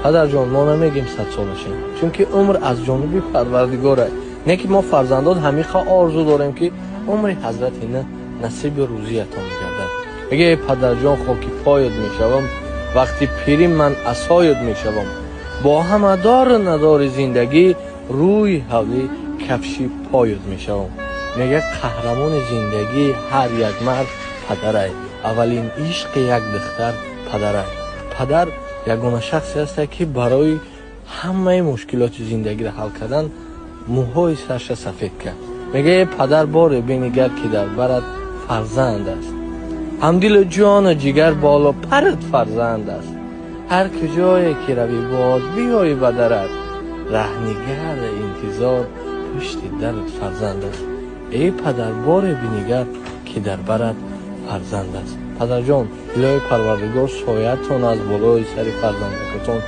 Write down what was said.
Падарҷон, мо намегем 100 сол бошем, чунки умр аз ҷониби Парвардигор аст. Не ки мо фарзандон ҳамиқа орзу дорем, ки умри ҳазрати на насиби рӯзиятон гардад. Мега: «Эй падарҷон, хоки поят мешавам, вақти пирӣ ман асоят мешавам, бо ҳама дору надори зиндагӣ рӯи ҳавлӣ кафши поят мешавам». Мега: «Қаҳрамони зиндагии ҳар як мард падарай, аввалин ишқи як духтар падарай. Падар ягона шахсе аст, ки барои ҳамаи мушкилоти зиндагиро ҳал кардан мӯҳои сарша сафед кард». Мега: «Эй падар, боре бинигар, ки дар барат фарзанд аст, ҳамдилу ҷону ҷигар боло парат фарзанд аст. Ҳар куҷое ки равӣ, боз биёӣ ба дарат, раҳнигар интизор пушти дарат фарзанд аст. Эй падар, боре бинигар, ки дар барат фарзанд аст». Падарҷон, илоҳи Парвардигор соятон аз болои сари фарзандакатон